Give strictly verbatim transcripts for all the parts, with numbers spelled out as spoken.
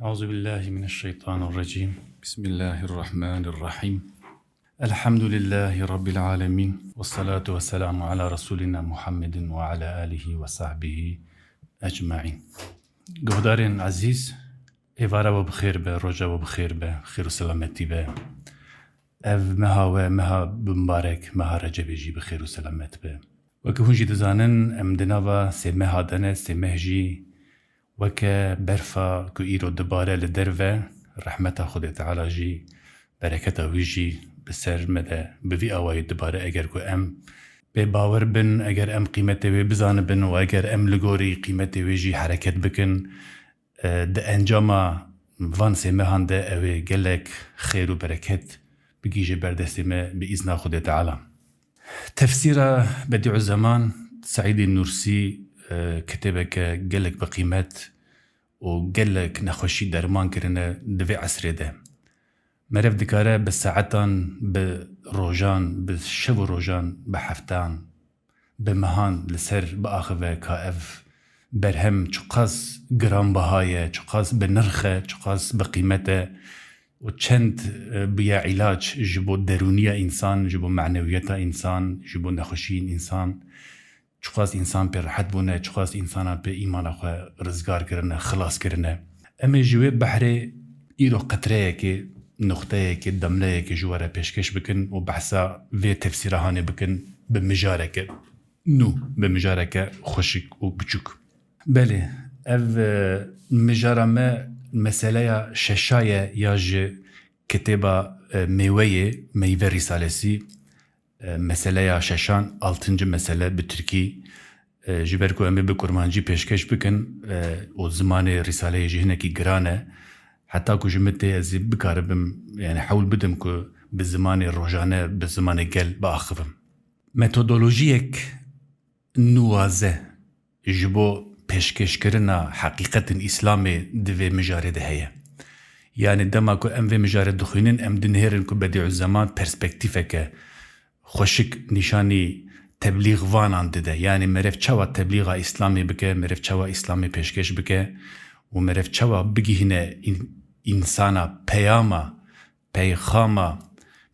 أعوذ بالله من الشيطان الرجيم. بسم الله الرحمن الرحيم. الحمد لله رب العالمين. والصلاة والسلام على رسولنا محمد وعلى آله وصحبه أجمعين. Guhdarên ezîz, êvara we bi xêr be, roja we bi xêr be, xêr û selametî be. Ev meha we, meha bimbarek, meha Recebê jî bi xêr û selamet be. Weke hûn jî dizanin, em di nava sê meha de ne, sê meh jî weke berfa ku îro dibare li derve, rehmeta Xwedê Teala jî, bereketa wî jî bi ser me de bi vî awayî dibare. Eger ku em pê bawer bin, eger em qîmetê wê bizanibin û eger em li gorî qîmetê wê jî hereket bikin, e, di encama van sê mehan de ew ê gelek xêr û bereket bigihîje ber destê me bi îzna Xwedê Teala. Tefsîra Bedîuzzeman Seîdê Nûrsî, e, kitêbeke gelek bi qîmet û gelek nexweşî derman kirine di vê esrê de. Meriv dikare bi saetan, bi rojan, bi şev û rojan, bi heftan, bi mehan li ser biaxive ka ev berhem çiqas giranbiha ye, çiqas bi nirx e, çiqas bi qîmet e û çend, e, bûye îlac ji bo derûniya însan, ji bo manewiyeta însan, ji bo nexweşiyên însan. Çiqas însan pê rehet bûne, çiqas însana pê îmana xwe rizgar kirine, xilas kirine. Em ê ji wê behrê îro qetreyekê, nuqteyekê, demleyekê ji we re pêşkêş bikin û behsa vê tefsîra hanê bikin bi mijareke nû, bi mijareke xweşik û biçûk. Belê, ev, e, mijara me meseleya şeşa ye ya ji kitêba, e, Mêweyê, Meyve Rîsalesi, e, meseleya şeşan, altıncı mesele bi tirkî, e, ji ber ku em ê bi kurmancî pêşkêş bikin, e, û zimanê Rîsaleyê jî hinekî giran e, heta ku ji min tê ez ê bikaribim, yani hewl bidim ku bi zimanê rojane, bi zimanê gel biaxivim. Metodolojiyek nuwaze ji bo pêşkêşkirina heqîqetên Îslamê di vê mijarê de heye. Yani dema ku em vê mijarê dixwînin, em dinihêrin ku Bedîuzzeman perspektîfeke xweşik nîşanî teblîxvanan dide. Yani meriv çawa teblîxa Îslamê bike, meriv çawa Îslamê pêşkêş bike û meriv çawa bigihîne în-, însana peyama peyxama,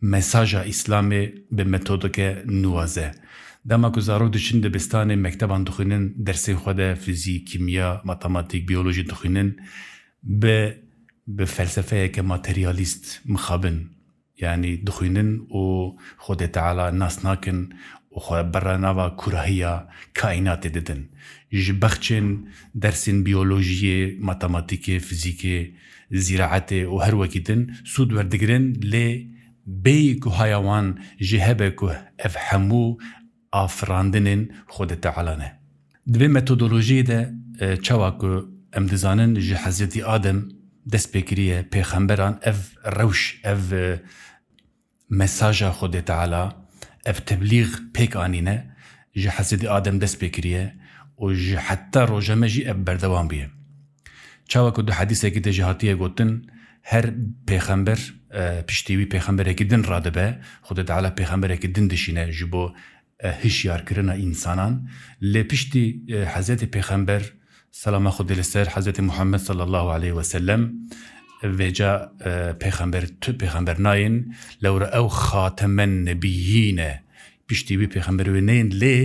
mesaja Îslamê bi metodeke nuwaze. Dema ku zarok diçin dibistanê, mekteban dixwînin, dersên xwe de fizîk, kîmya, matematîk, biyolojî dixwînin, bi, bi felsefeyeke materyalîst mixabin, yanî dixwînin û Xwedê Teala nas nakin û xwe bera nava kurahiya kaînatê didin. Ji bexçên dersên biyolojiyê, matematîkê, fizîkê, zîraetê û her wekî din sûd werdigirin, lê bêyî ku haya wan jê hebe ku ev hemû afirandinên Xwedê Teala ne. Di vê metodolojiyê de, e, çawa ku em dizanin ji Hezretî Adem dest pê kiriye, pêxemberan ev rewş, ev, e, mesaja Xwedê Teala, ev teblîx pêk anîne, ji Hezretî Adem dest pê kiriye û ji heta roja me jî ev berdewam bûye. Çawa ku di hedîsekî de jî hatiye gotin, her pêxember, e, piştî wî pêxemberekî din radibe, Xwedê Teala pêxemberekî din dişîne ji bo, e, hişyarkirina însanan. Lê piştî, e, Hezretî Pêxember, selama Xwedê li ser Hezretî Muhammed sallallahu aleyhi ve sellem, vêca, e, pêxember, tu pêxember nayên, lewra ew xatemen nebiyîn e. Piştî wî pêxember wê neyên, lê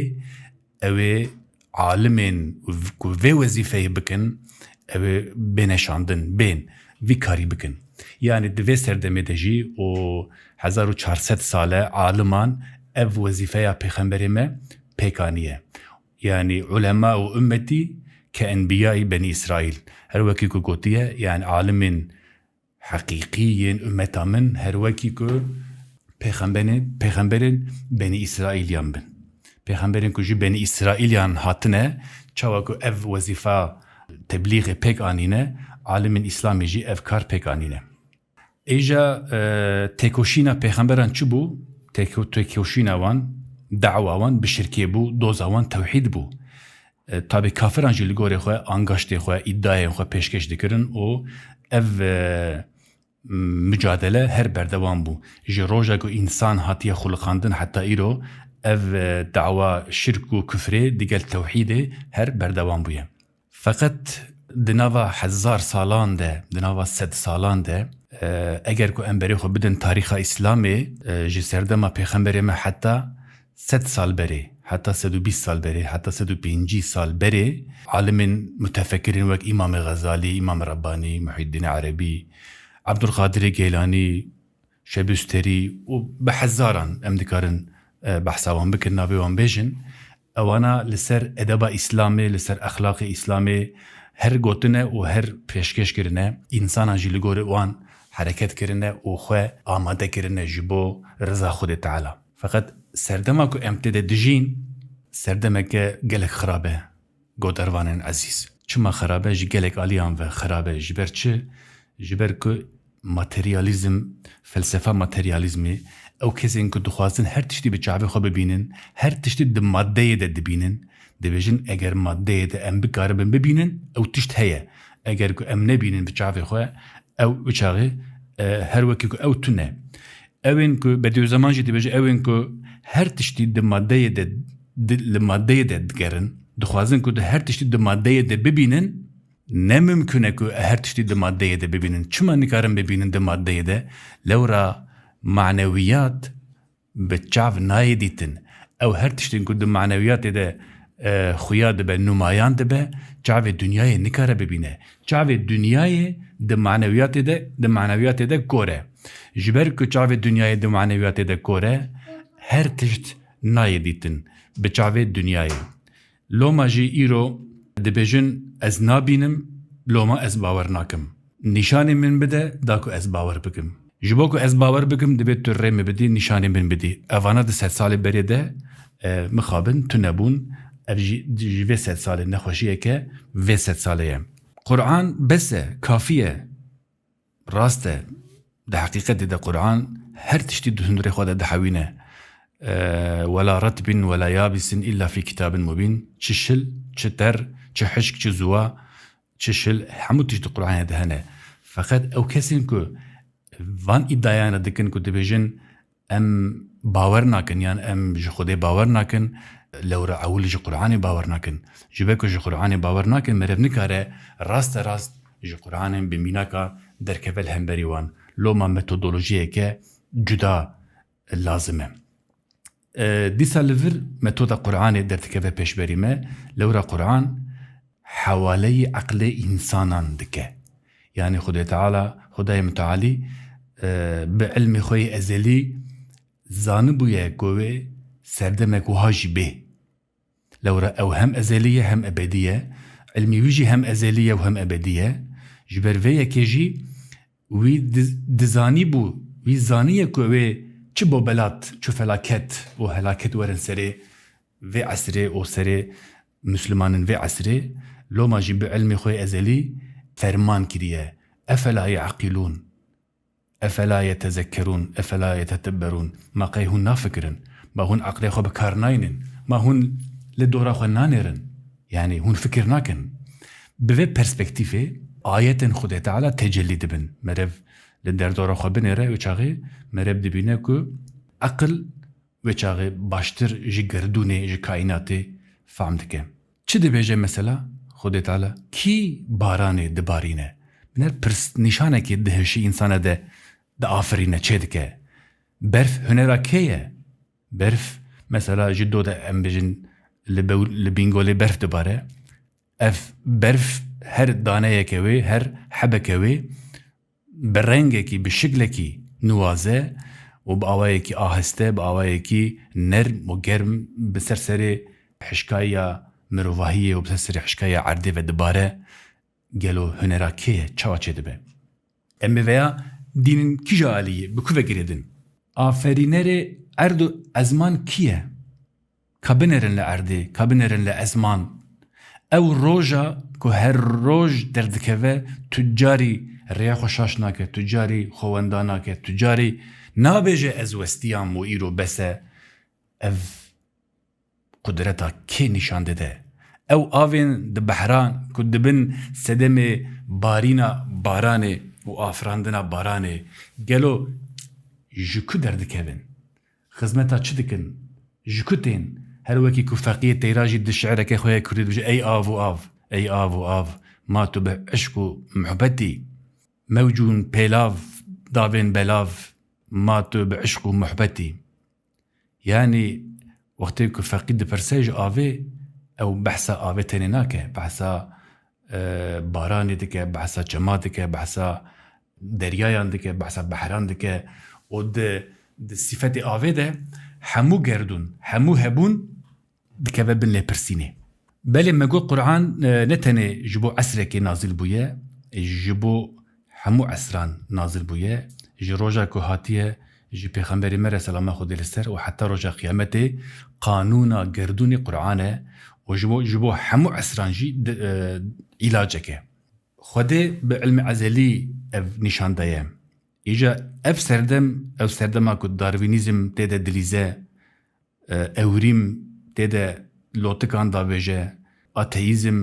ew ê alimên ku vê wezîfeyê bikin, ew ê bêne şandin, bên vî karî bikin. Yanî di vê serdemê de jî û hezar û çar sed sal e aliman ev wezîfeya pêxemberê me pêk aniye. Yanî ulema û ummetî ke enbiyayî Benî Îsraîl. Her wekî ku gotiye, yanî alimên heqîqî yên ummeta min, her wekî ku pêxemberên, pêxemberên Benî Îsraîliyan bin. Pêxemberên ku ji Benî Îsraîliyan hatine, çawa ku ev wezîfa teblîxê pêk anîne, alimên Îslamê jî ev kar pêk anîne. Îja, e, têkoşîna pêxemberan çi bû? Têko-, têkoşîna wan, dawa wan bi şirkê bû, doza wan tewhîd bû. E, tabî kafiran jî li gorê xwe angaştê xwe, îdayên xwe pêşkêş dikirin û ev, e, micadele her berdewam bû. Ji roja ku însan hatiye xuliqandin heta îro, ev, e, dawa şirk û kufrê digel tewhîdê her berdewam bûye. Feqet Di nava hezar salan de, di nava sed salan de, e, eger ku em berê xwe bidin tarîxa Îslamê, e, ji serdema Pêxemberê me heta sed sal berê, heta sed û bîst sal berê, heta sed û pêncî sal berê, alimên mutefekirîn wek Îmamê Xezalî, Îmam Rebbanî, Muhyiddin Erebî, Ebdulqadirê Geylanî, Şebûsterî û bi hezaran em dikarin, e, behsa wan bikin, navê wan bêjin. Ewana li ser edeba Îslamê, li ser exlaqê Îslamê her gotine û her pêşkêş kirine. Însanan jî li gorî wan hereket kirine û xwe amade kirine ji bo riza Xwedê Teala. Feqet serdema ku em tê de dijîn, serdemeke gelek xirab e. Godarvanên ezîz. Çima xirab e? Ji gelek aliyan ve xirab e. Ji ber çi? Ji ber ku materyalîzm, felsefa materyalîzmê, ew kesên ku dixwazin her tiştî bi çavê xwe bibînin, her tiştî di maddeyê de dibînin, dibêjin, eger maddeyê de em bikaribin bibînin, ew tişt heye. Eger ku em nebînin bi çavê xwe, ew, wî çaxê, e, her wekî ku ew tune. Ew ên ku Bediüzzeman jî dibêje, ew ên ku her tiştî di maddeyê de, di, li maddeyê de digerin, dixwazin ku di her tiştî di maddeyê de bibînin, ne mimkun e ku her tiştî di maddeyê de bibînin. Çima nikarin bibînin di maddeyê de? Lewra manewiyat bi çav nayê dîtin. Ew her tiştên ku di manewiyatê de, e, xuya dibe, nûmayan dibe, çavê dinyayê nikare bibîne. Çavê dinyayê di manewiyatê de, di manewiyatê de kor e. Ji ber ku çavê dinyayê di manewiyatê de kor e, her tişt nayê dîtin bi çavê dinyayê. Loma jî îro dibêjin, ez nabînim, loma ez bawer nakim. Nîşanê min bide, da ku ez bawer bikim. Ji bo ku ez bawer bikim, divê tu rê min bidî, nîşanê min bidî. Evana di sed salê berê de, e, mixabin, tune bûn. Ev jî, ji vê sed salê nexweşiyeke vê sed salê ye. Quran bes e, kafî ye. Rast e, di heqîqetê de Quran her tiştî di hundirê xwe de dihewîne. E, "Wela retbin wela yabisin illa fî kitabin mubîn." Çi şil, çi ter, çi hişk, çi zuwa, çi şil, hemû tişt di Quranê de hene. Feqet ew kesên ku van îdayana dikin ku dibêjin, em bawer nakin, yan em ji Xwedê bawer nakin, lewra ewil ji Quranê bawer nakin. Ji ber ku ji Quranê bawer nakin, meriv nikare raste rast ji Quranê bi mînaka derkeve li hemberî wan. Loma metodolojiyeke cuda lazim e. E, dîsa li vir metoda Quranê derdikeve pêşberî me, lewra Quran hewaleyî eqlê însanan dike. Yanî Xwedê Teala, Xwedayê Mitealî, e, bi ilmê xwe yê ezelî zanibûye ku wê serdemek wiha jî bê. Lewra ew hem ezelî ye hem ebedî ye. Ilmî wî jî hem ezelî ye û hem ebedî ye. Ji ber vê yekê jî wî di-, dizanîbû, wî zaniye ku wê çi bobelat, çi felaket û helaket werin serê vê esrê û serê Mislimanên vê esrê, loma jî bi ilmê xwe yê ezelî ferman kiriye. Efela ye'qilûn? Efela yetezekkerûn? Efela yetetebberûn? Ma qey hûn nafikirin? Ma hûn eqlê xwe bi kar nayînin? Ma hûn li dora xwe nanêrin? Yanî hûn fikir nakin? Bi vê perspektîfê ayetên Xwedê Teala tecellî dibin. Merev li derdora xwe binêre, wê çaxê merev dibîne ku eqil wê çaxê baştir ji girdûnê, ji kaînatê fam dike. Çi dibêje mesela Xwedê Teala? Kî baranê dibarîne? Biner pirs nîşanekê dihişî însana de diafirîne, çêdike. Berf hunera kê ye? Berf mesela ji do de em bêjin li bew-, li Bîngolê berf dibare. Ev berf her daneyeke wê, her hebeke wê bi rengekî, bi şiklekî niwaze û bi awayekî aheste, bi awayekî nerm û germ bi ser serê hişkaya mirovahiyê û bi ser serê hişkaya erdê ve dibare. Gelo hunera kê ye? Çawa çêdibe? Em ê veya dînin kîja aliyê, bi ku ve girêdin? Aferînerê erd û ezman kî ye? Ka binêrin li erdê, ka binêrin li ezman. Ew roja ku her roj derdikeve, tu carî rêya xwe şaş nake, tu carî xwe wenda nake, tu carî nabêje, ez westiyam û îro bes e. Ev qudreta kê nîşan dide? Ew avên di behran ku dibin sedemê barîna baranê û afirandina baranê, gelo ji ku derdikevin? Xizmeta çi dikin? Ji ku tên? Her wekî ku Feqiyê Teyra jî di şi'reke xwe ya kurdî dibêje, ey av û av, ey av û av, Ma tu bi eşq û muhbetî. Mewcûn pêlav davên belav, ma tu bi eşq û muhbetî. Yanî wextê ku feqî dipirse ji avê, ew behsa avê tenê nake, behsa, e, baranê dike, behsa çema dike, behsa deryayan dike, behsa behran dike û di, di sîfetê avê de hemû gerdûn, hemû hebûn dikeve bin lêpirsînê. Belê me got Quran, e, ne tenê ji bo esrekê nazil bûye, ji bo hemû esran nazil bûye, ji roja ku hatiye ji Pêxemberê me re selama Xwedê li ser û heta roja qiyametê qanûna gerdûnê Quran e û ji bo, ji bo hemû esran jî di, e, îlacek e. Xwedê bi ilmê ezelî ev nîşan daye. Îca ev serdem, ew serdema ku darwînîzm tê de dilîze, e, ewrîm tê de lotikan davêje, ateîzm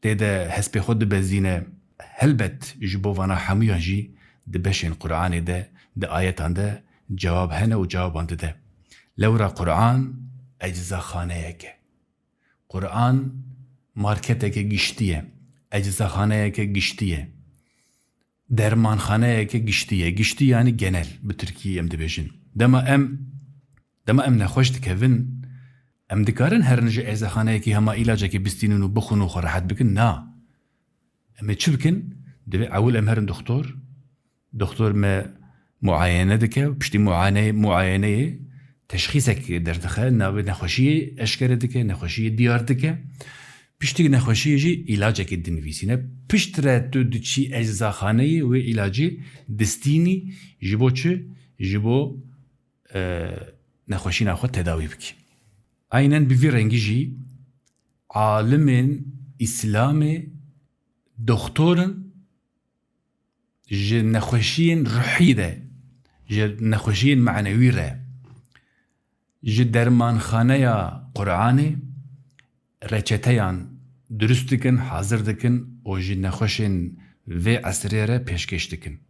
tê de hespê xwe dibezîne. Helbet ji bo vana hemûyan jî di beşên Quranê de, di ayetan de cewab hene û cewaban dide. Lewra Quran eczaxaneyek e. Quran marketeke giştî ye, eczaxaneyeke giştî ye, dermanxaneyeke giştî ye. Giştî yanî genel, bi tirkî em dibêjin. Dema em, dema em nexweş dikevin, em dikarin herin ji eczaxaneyekî hema îlacekê bistînin û bixwin û xwe rehet bikin? Na. Em ê çi bikin? Divê ewil em herin doxtor. Doxtor me muayene dike, piştî muayene-, muayeneyê teşxîsek derdixe, navê nexweşiyê eşkere dike, nexweşiyê diyar dike. Piştî nexweşiyê jî îlacekê dinivîsîne. Piştre tu diçî eczaxaneyê wê îlacê distînî ji bo çi? Ji bo, e, nexweşîna xwe tedawî bikî. Aynen bi vî rengî jî alimên Îslamê doxtor in, ji nexweşiyên ruhî re, ji nexweşiyên manewî re, ji dermanxaneya Quranê reçeteyan dirust dikin, hazir dikin û ji nexweşên vê esrê re pêşkêş dikin.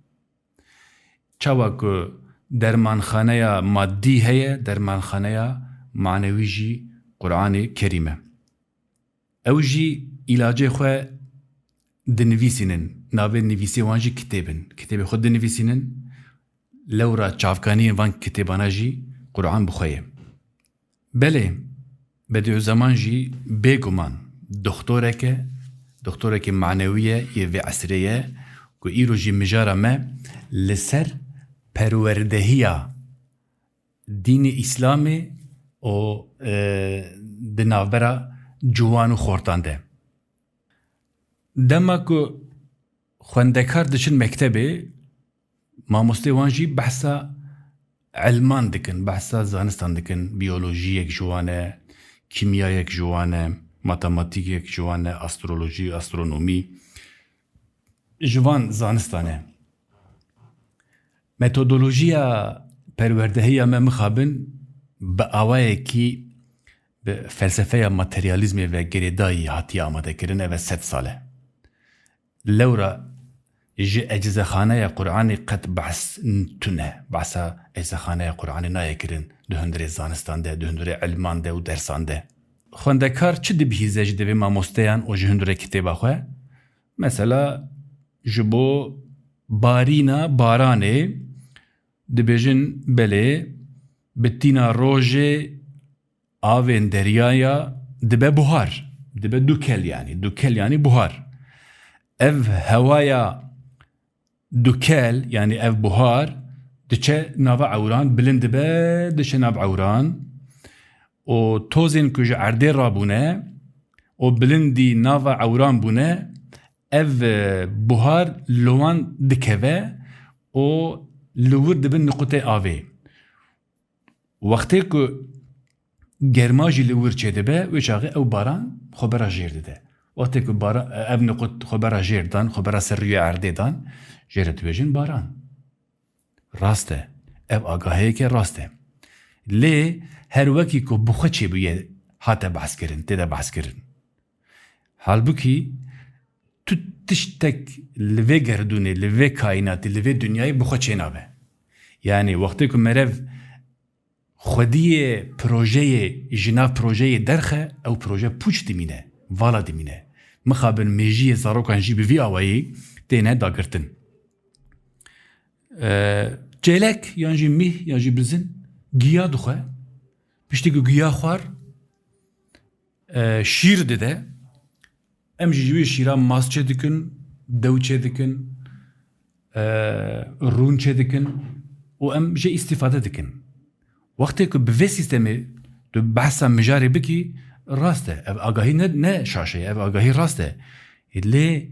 Çawa ku dermanxaneya maddî heye, dermanxaneya manewî jî Quranê Kerîm e. Ew jî îlacê xwe dinivîsînin, navê nivîsê wan jî kitêb in. Kitêbê xwe dinivîsînin, lewra çavkaniyên van kitêbana jî Quran bi xwe ye. Belê, Bediüzzeman jî bêguman doxtorek e, doxtorekî manewî ye, yê vê esrê ye, ku îro jî mijara me li ser perwerdehiya dînê Îslamê û, e, di navbera ciwan û xortan de. Dema ku xwendekar diçin mektebê, mamostê wan jî behsa ilman dikin, behsa zanistan dikin, biyolojiyek ji wan e, kîmyayek ji wan e, matematîkek ji wan e, astrolojî, astronomî. Ji van zanistan e. Metodolojiya perwerdehiya me mixabin bi awayekî bi felsefeya materyalîzmê ve girêdayî hatiye amadekirin, ev e sed sal e. Lewra ji eczexaneya Qur'anê qet behs n-, tune. Behsa eczexaneya Qur'anê nayê kirin di hundirê zanistan de, di hundirê ilman de û dersan de. Xwendekar çi dibihîze ji devê mamosteyan û ji hundirê kitêba xwe? Mesela, ji bo barîna baranê dibêjin, belê, bi tîna rojê avên deryaya dibe buhar. Dibe dukel yanî. Dukel yanî buhar. Ev hewaya dukel, yanî ev buhar, diçe nava ewran, bilind dibe, diçe nav ewran. Û tozên ku ji erdê rabûne û bilindî nava ewran bûne, ev, e, buhar li wan dikeve û li wir dibin niqutê avê. Wextê ku germa jî li wir çêdibe, wê çaxê ew baran xwe bera jêr dide. Wextê ku bara-, ev niqut xwe bera jêr dan, xwe bera ser rûyê erdê dan, jê re dibêjin baran. Rast e. Ev agahiyeke rast e. Lê her wekî ku bi xwe çêbûye hate behskirin, tê de behskirin. Halbûkî tu tiştek li vê gerdûnê, li vê kaînatê, li vê dinyayê bi xwe çênabe. Yanî wextê ku merev xwediyê projeyê ji nav projeyê derxe, ew proje pûç dimîne, vala dimîne. Mixabin mêjiyê zarokan jî bi vî awayî têne dagirtin. E, çêlek yan jî mîh yan jî bizin giya dixwe. Piştî ku giya xwar, e, şîr dide. Em jî ji wî şîra mast çêdikin, dew çêdikin, e, rûn çêdikin û em jê îstîfade dikin. Wextê ku bi vê sîstemê tu behsa mijarê bikî, rast e. Ev agahî ne, ne şaşe ye, ev agahî rast e. Lê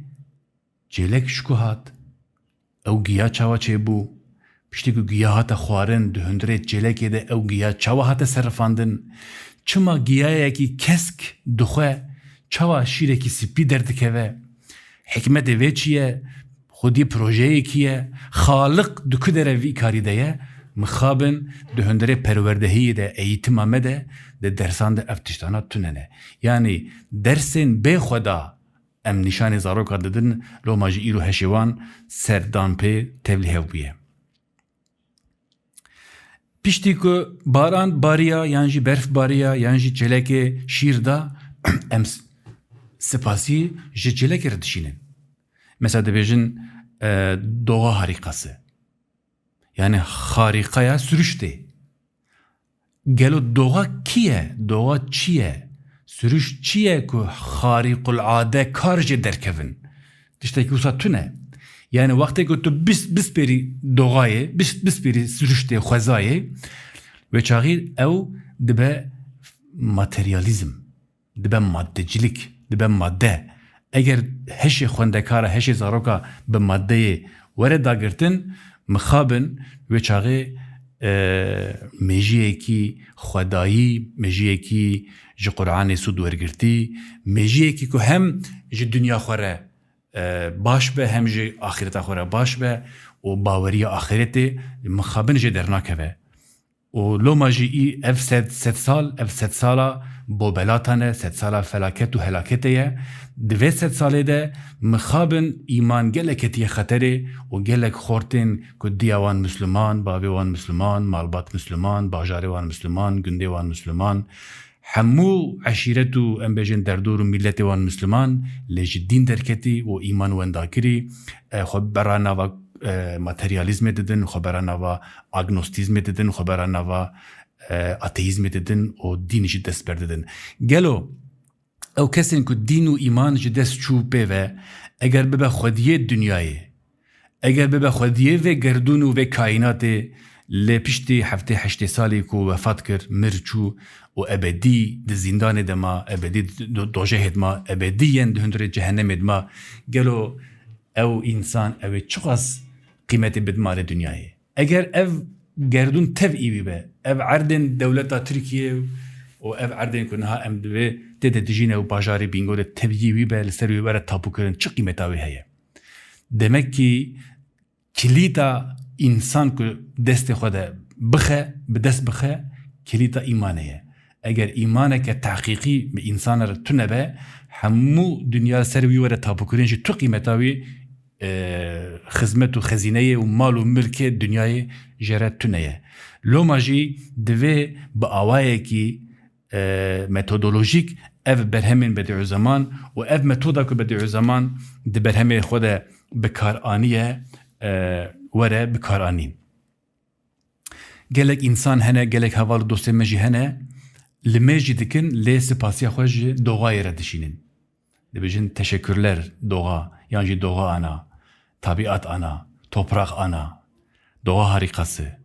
çêlek ji ku hat? Ew giya çawa çêbû? Piştî ku giya hate xwarin, di hundirê çêlekê de ew giya çawa hate serifandin? Çima giyayekî kesk dixwe, çawa şîrekî spî derdikeve? Hikmetê vê çi ye? Xwedî projeyekî ye? Xaliq di ku dere vî karî de ye? Mixabin di hundirê perwerdehiyê de, eğîtima me de, di dersan de ev tiştana tune ne. Yanî dersên bê xwe da em nîşanê zarokan didin, loma jî îro heşê wan ser dan pê tevlîhev bûye. Piştî ku baran bariya, yan jî berf bariya, yan jî çêlekê şîr da, em s-, spasî ji çêlekê re dişînin. Mesela dibêjin, e, doğa harikası. Yani harikaya sürüştê. Gelo doğa kî ye? Doğa çi ye? Sürüş çi ye ku harîqulade kar jê derkevin? Tiştekî wisa tune. Yani wextê ku tu bis-, bispêrî doğayê, bis-, bispêrî sürüştê, xwezayê, wê çaxî ew dibe materyalîzm, dibe maddecilik, dibe madde. Eger heşê xwendekara, heşê zaroka bi maddeyê were dagirtin, mixabin wê çaxê, e, mêjiyekî xwedayî, mêjiyekî ji Qur'anê sûd wergirtî, mêjiyekî ku hem ji dinya xwe re, e, baş be, hem ji axireta xwe re baş be û baweriya axirete mixabin jê dernakeve. Û loma jî î ev sed, sed sal, ev sed sala bobelatan e, sed sala felaket û helaketê ye. Di vê sed salê de mixabin îman gelek ketiye xeterê û gelek xortên ku diya wan misliman, bavê wan misliman, malbat misliman, bajarê wan misliman, gundê wan misliman, hemû eşîret û em bêjin derdor û mîletê wan misliman, lê ji dîn derketî û îman wenda kirî, e, xwe bera nava, e, materyalîzmê didin, xwe bera nava agnostîzmê didin, xwe bera nava, e, ateîzmê didin û dîn ji dest berdidin. Gelo ew kesên ku dîn û îman ji dest çû pê ve, eger bibe xwediyê dinyayê, eger bibe xwediyê vê gerdûn û vê kaînatê, lê piştî heftê heştê salî ku wefat kir, mir çû û ebedî di zîndanê de ma, ebedî di do-, dojehê de ma, ebedî yên di hundirê cehennemê de ma, gelo ew însan, ew ê çiqas qîmetê bidin malê dinyayê? Eger ev gerdûn tev î wî be, ev erdên dewleta Tirkiye û ev erdên ku niha em divê tê de dijîne û bajarê Bîngolê tev yî wî be, li ser wî were tapûkirin, çi qîmeta wê heye? Demek kî kilîta însan ku destê xwe de bixe, bi dest bixe, kilîta îmanê ye. Eger îmaneke tehqîqî bi însanê re tune be, hemû dinya li ser wî were tapûkirin jî tu qîmeta wî, e, xizmet û xezîneyê û mal û milkê dinyayê jê re tune ye. Loma jî divê bi awayekî, e, metodolojîk ev berhemên Bedîuzeman û ev metoda ku Bedîuzeman di berhemê xwe de bi kar aniye, e, were bi kar anîn. Gelek însan hene, gelek heval û dostên me jî hene, limêj jî dikin, lê spasiya xwe ji doğayê re dişînin. Dibêjin teşekkürler doğa, yan jî doğa ana, tabiat ana, toprak ana, doğa harikası.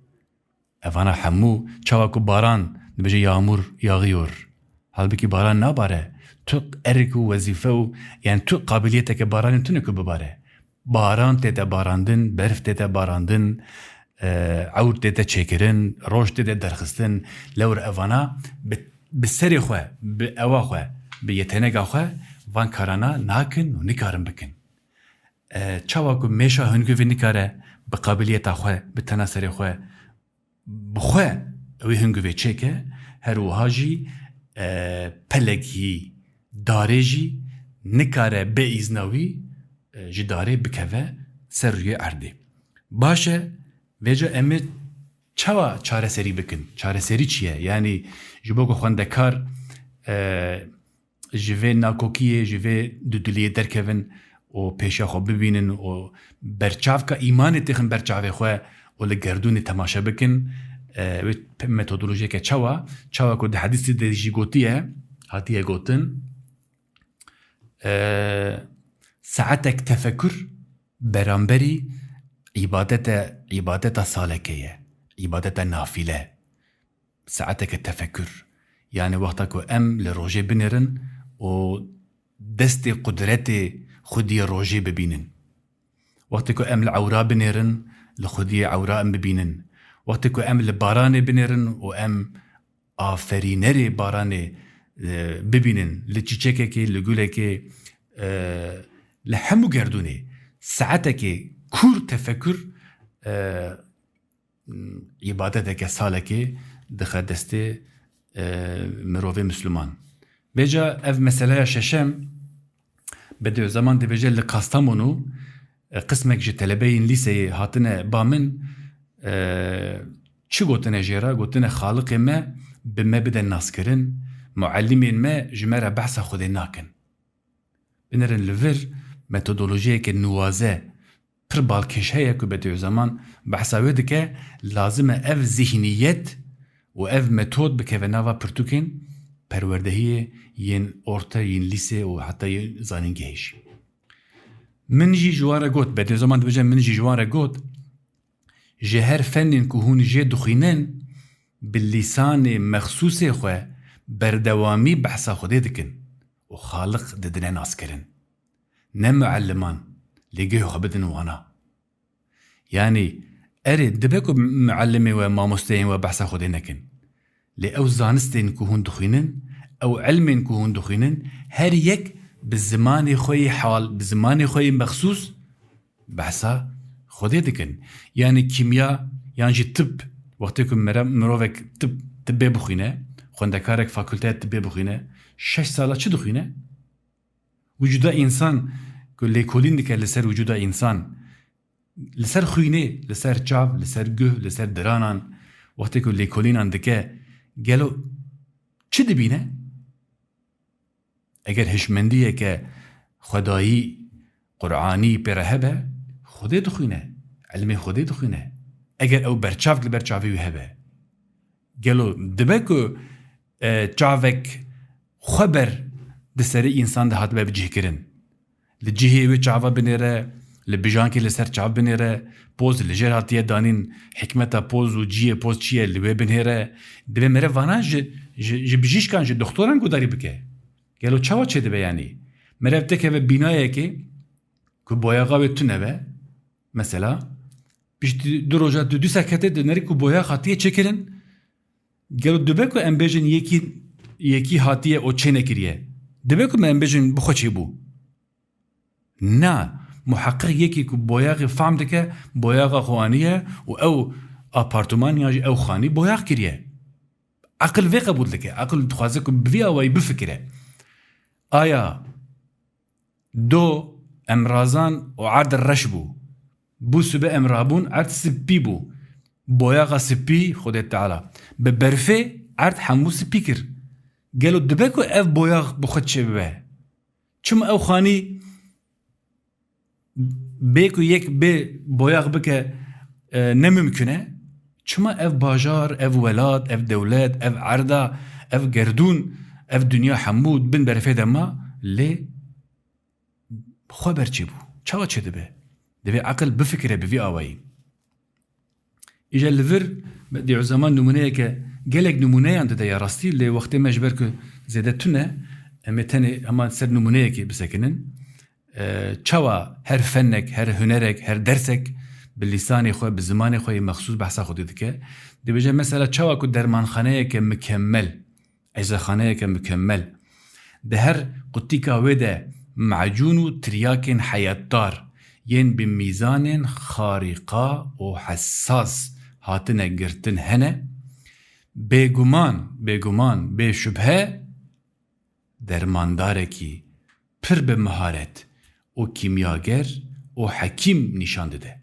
Evana hemû, çawa ku baran, dibêje yağmur yağıyor. Halbukî baran nabare. Tu erk û wezîfe û, yani tu qabiliyeteke baranê tune ku bibare. Baran tête barandin, berf tête barandin, e, ewr tête çêkirin, roj tête derxistin. Lewr evana bi, bi serê xwe, bi ewa xwe, bi yeteneka xwe van karana nakin û nikarin bikin. E, çawa ku mêşa hingivê nikare bi qabiliyeta xwe, bi tena serê xwe, bi xwe wê hingivê çêke, her wiha jî, e, pelekî darê jî nikare bê îzna wî, e, ji darê bikeve ser rûyê erdê. Baş e, vêca em ê çawa çareserî bikin? Çareserî çi ye? Yanî ji bo ku xwendekar, e, ji vê nakokiyê, ji vê dudiliyê derkevin û pêşiya xwe bibînin û berçavka îmanê têxin ber çavê xwe û li gerdûnê temaşe bikin. E, wê pe-, metodolojiyeke çawa, çawa ku di hedîsê de jî gotiye, hatiye gotin, e, saetek tefekur beramberî îbadete, îbadeta salekê ye, îbadeta nafîle. Saeteke tefekur. Yani wexta ku em li rojê binêrin û destê qudretê xwediyê rojê bibînin. Wextê ku em li ewra binêrin, li xwediyê ewra em bibînin. Wextê ku em li baranê binêrin û em aferînerê baranê, e, bibînin, li çîçekekê, li gulekê, e, li hemû gerdûnê saetekê kûr tefekur, e, îbadeteke salekê dixe destê, e, mirovê Misliman. Vêca ev meseleya şeşem, Bediüzzaman dibêje li Kastamonu, e, qismek ji telebeyên lîseyê hatine ba min, e, çi gotine jê re? Gotine, Xaliqê me bi me bide naskirin, muellimên me ji me re behsa Xwedê nakin. Binêrin li vir metodolojiyeke nuwaze pir balkêş heye ku Bediüzzaman behsa wê dike, lazim e ev zihniyet û ev metod bikeve nava pirtûkên perwerdehiyê yên orte, yên lîsê û heta yên zanîngehê jî. Min jî ji wan re got, Bediüzzaman dibêje, min jî ji wan re got, ji her fenên ku hûn jê dixwînin, bi lîsanê mexsûsê xwe berdewamî behsa Xwedê dikin û Xaliq didine naskirin. Ne muelliman, lê guhê xwe bidin wana. Yanî, erê, dibe ku muellimê we, mamosteyên we behsa Xwedê nekin. Lê ew zanistên ku hûn dixwînin, ew ilmên ku hûn dixwînin, her yek bi zimanê xwe yê hal, bi zimanê xwe yê mexsûs behsa Xwedê dikin. Yanî kîmya yan jî tib, wextê ku mere-, mirovek tib, tibbê bixwîne, xwendekarek fakulteya tibbê bixwîne, şeş sala çi dixwîne? Wicûda însan ku lêkolîn dike li ser wicûda însan, li ser xwînê, li ser çav, li ser guh, li ser diranan, wextê ku lêkolînan dike, gelo çi dibîne? Eger hişmendiyeke xwedayî, Qur'anî pê re hebe, Xwedê dixwîne, ilmê Xwedê dixwîne. Eger ew berçavk li ber çavê wî hebe, gelo dibe ku, e, çavek xwe ber di serê însan de hatibe bicihkirin? Li cihê wê çava binêre, li bijankê li ser çav binêre, poz li jêr hatiye danîn, hikmeta poz û cihê poz çi ye li wê binêre. Divê mere vana ji, ji, ji bijîşkan, ji doxtoran guhdarî bike. Gelo çawa çêdibe yanî? Mere ev tekeve bînayekê ku boyaxa wê tune be, mesela, piştî du roja tu dîsa kete dinêrî ku boyax hatiye çêkirin, gelo dibe ku em bêjin yekî, yekî hatiye û çênekiriye? Dibe ku me em bêjin bi xwe çêbû? Na, muheqqiq yekî ku boyaxê fehm dike, boyaxa xwe aniye û ew apartman yan jî ew xanî boyax kiriye. Aqil vê qebûl dike. Aqil dixwaze ku bi vî awayî bifikire. Aya do emrazan û erd reş bû. Bû sibe em rabûn, erd spî bû. Boyaxa spî, Xwedê Teala bi berfê erd hemû spî kir. Gelo dibe ku ev boyax bi xwe çêbibe? Çima ew xanî bê ku yek bê boyax bike, e, ne mimkun e? Çima ev bajar, ev welat, ev dewlet, ev erda, ev gerdûn, ev dinya hemû bin berfê de ma, lê xwe ber çêbû? Çawa çêdibe? Divê aqil bifikire bi vî awayî. Îja li vir, Bediüzzaman nimûneyeke, gelek nimûneyan dide ya rastî, lê wextê me ji ber ku zêde tune, em ê tenê hema ser nimûneyekê bisekinin. E, çawa her fenek, her hunerek, her dersek bi lîsanê xwe, bi zimanê xwe yê mexsûs behsa Xwedê dike? Dibêje, mesela, çawa ku dermanxaneyeke mikemmel, eczaxaneyeke mukemmel di her qutîka wê de macûn û tiryakên heyatdar yên bi mîzanên xarîqa û hesas hatine girtin hene, bêguman, bêguman, bê şubhe dermandarekî pir bi miharet û kîmyager û hekîm nîşan dide.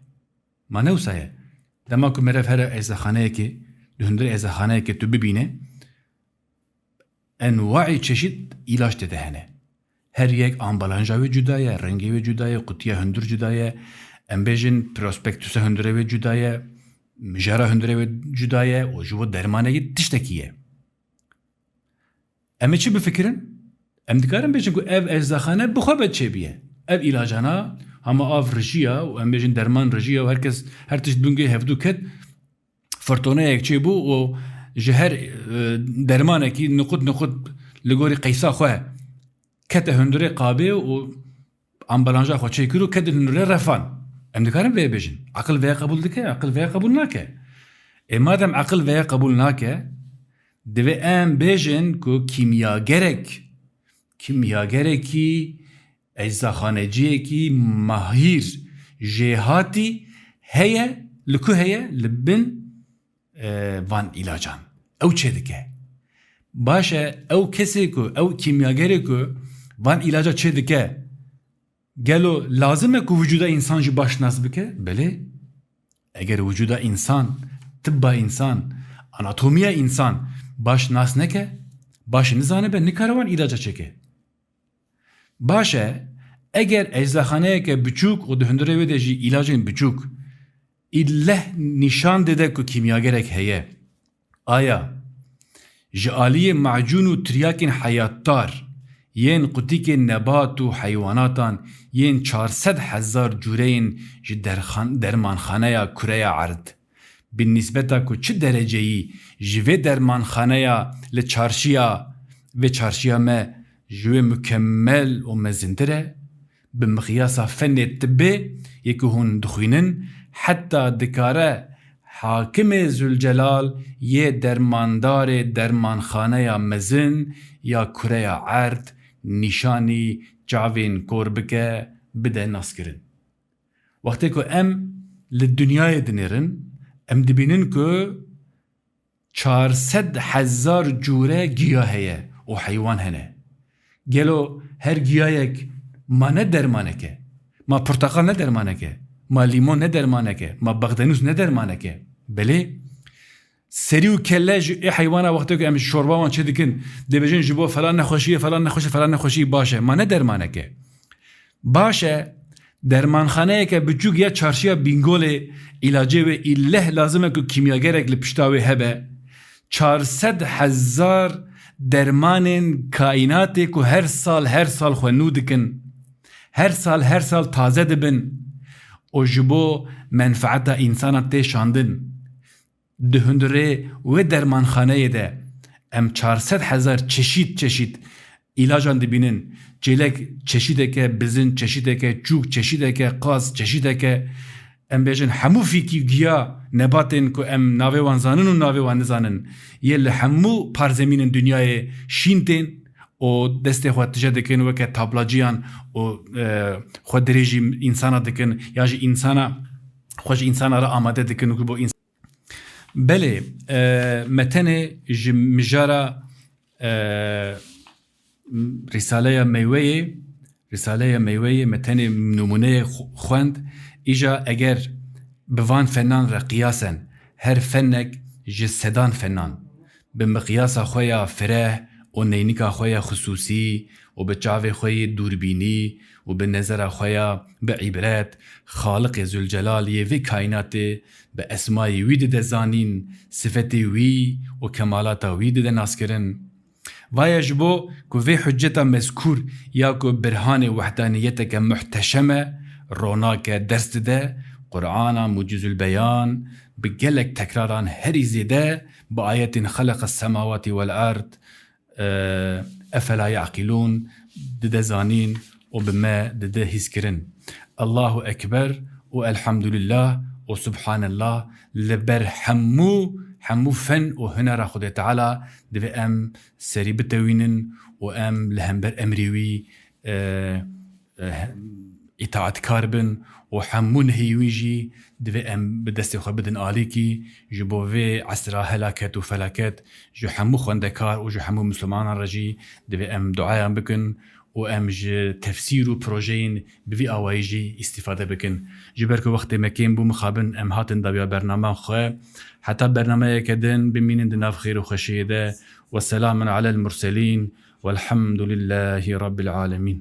Ma ne wisa ye? Dema ku merev here eczaxaneyekê, di hundir eczaxaneyekê tu bibîne, enwaî çeşît îlaç tê de hene. Her yek ambalanja wê cuda ye, rengê wê cuda ye, qutiya hundir cuda ye, em bêjin prospektusa hundurê wê cuda ye, mijara hundurê wê cuda ye û ji bo dermanekî tiştekî ye. Em ê çi bifikirin? Em dikarin bêjin ku ev eczaxane bi xwe be çêbûye. Ev îlacana hema av rijiya û em bêjin derman rijiya û her kes, her tişt bingê hevdû ket, firtoneyek çêbû û ji her, e, dermanekî niqut niqut li gorî qeysa xwe kete hundirê qabê û ambalanja xwe çêkir û kete hundirê refan. Em dikarin vê bêjin. Aqil vê qebûl dike? Aqil vê qebûl nake. Ê madem aqil vê qebûl nake, divê em bêjin ku kîmyagerek, kîmyagerekî, eczaxaneciyekî mahîr, jêhatî heye, li ku heye? Li bin, e, van îlacan. Ew çê dike. Baş e, ew kesê ku, ew kîmyagerê ku van îlaca çê dike, gelo lazim e ku wicûda însan jî baş nas bike? Belê. Eger wicûda însan, tibba însan, anatomiya însan baş nas neke, baş nizanibe, nikare wan îlaca çêke. Baş e, eger eczaxaneyeke biçûk û di hundirê wê de jî îlacên biçûk îlleh nîşan dide ku kîmyagerek heye, aya ji aliyê macûn û tiryakên heyatdar, yên qutîkên nebat û heywanatan, yên çar sed hezar cûreyên ji derxan-, dermanxaneya kureya erd, bi nîsbeta ku çi dereceyî ji vê dermanxaneya li çarşiya, vê çarşiya me ji wê mukemmel û mezintir e, bi miqyasa fenê tibê yê ku hûn dixwînin, heta dikare hakimê Zülcelal yê dermandarê dermanxaneya mezin ya kureya erd nîşanî çavên kor bike, bide naskirin. Wextê ku em li dinyayê dinêrin, em dibînin ku çar sed hezar cûre giya heye û heywan hene. Gelo her giyayek ma ne dermanek e? Ma porteqal ne dermanek e? Ma lîmon ne dermanek e? Ma bexdenûs ne dermanek e? Belê, serî û kelle ji ê heywana wextê ku em şorba wan çê dikin, dibêjin ji bo falan nexweşiyê, falan nexweşî, falan nexweşî baş e. Ma ne dermanek e? Baş e, dermanxaneyeke biçûk ya çarşiya Bîngolê îlacê wê îlleh lazim e ku kîmyagerek li pişta wê hebe. Çar sed hezar dermanên kaînatê ku her sal, her sal xwe nû dikin. Her sal, her sal taze dibin. Û ji bo menfaeta însana tê şandin. Di hundirê wê dermanxaneyê de em çar sed hezar çeşît çeşît îlacan dibînin. Çêlek çeşîdeke, bizin çeşîdeke, çûk çeşîdeke, qaz çeşîdeke. Em bêjin hemû fîkî giya nebatên ku em navê wan zanin û navê wan nizanin, yê li hemû parzemînên dinyayê şîn tên û destê xwe tije dikin weke tablaciyan û, e, xwe dirêjî însana dikin ya jî însana, xwe ji însana re amade dikin ku bo îns-, Belê, e, me tenê ji mijara, e, Rîsaleya Meyweyê, Rîsaleya Meyweyê me tenê nimûneyê xu-, xwend. Îja eger bi van fenan re qiyasen, her fenek ji sedan fenan, bi miqyasa xwe ya fireh û neynika xwe ya xisûsî û bi çavê xwe yê dûrbînî û bi nezera xwe ya bi îbret, Xaliqê Zülcelal yê vê kaînatê bi esmayê wî dide zanîn, sifetê wî û kemalata wî dide naskirin. Vaya ji bo ku vê huceta mezkûr ya ku birhanê wehdaniyeteke muhteşem e, ronake ders dide, Qur'ana Mucizul Beyan bi gelek tekraran herî zêde bi ayetên xeleqes semawati wel erd, e, efela yaqilûn dide zanîn û bi me dide hîskirin. Allahu Ekber û Elhamdulillah û Subhanallah li ber hemû, hemû fen û hunera Xwedê Teala divê em serî bitewînin û em li hember emrê wî, e, e, îtaatkar bin û hemû nehî wî jî divê em bi destê xwe bidin alîkî. Ji bo vê esra helaket û felaket ji hemû xwendekar û ji hemû Mislimanan re jî divê em duayan bikin û em ji tefsîr û projeyên bi vî awayî jî îstîfade bikin. Ji ber ku wextê me kêm bû, mixabin em hatin dawiya bernama xwe. Heta bernameyeke din bimînin di nav xêr û xweşiyê de. Weselamun alel murselîn. Welhamdulillahî Rabbil alemîn.